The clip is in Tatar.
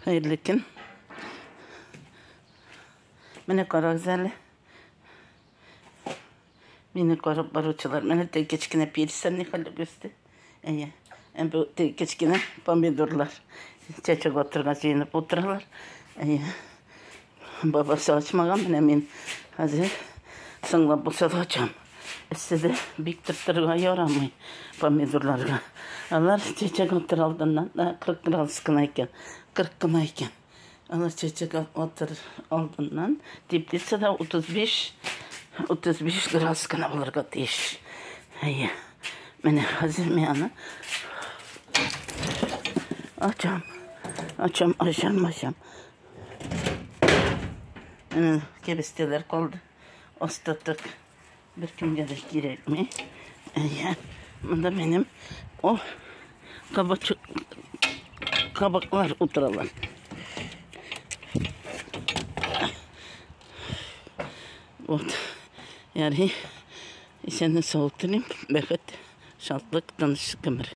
Хәерле көн. Менә карагыз әле. Мине карап баручылар. Менә теге кечкенә перецләр ни хәлдә үсте. Әйе. Ә бу теге кечкенә помидорлар чәчәк атырга җыенып утыралар. Әйе. Бабасы ачмаган, менә мин хәзер соңлап булса да ачам. Эсседә бик тоттырырга ярамый помидорларга. Алар чәчәк атыр алдыннан да 40 градус кына икән. 40 кына икән. Алар чәчәк атыр алдыннан теплицада 35 градус кына булырга тиеш. Әйе. Менә хәзер мин аны ачам. Ачам, ачам, ачам. Менә кәбестәләр калды. Остаток. Беркемгә дә кирәкми. Әйе. Монда минем о кабачок кабаклар утыралар. Вот. Ярый. Исәнне сау телим. Бәхет, шатлык, тыныч гомер.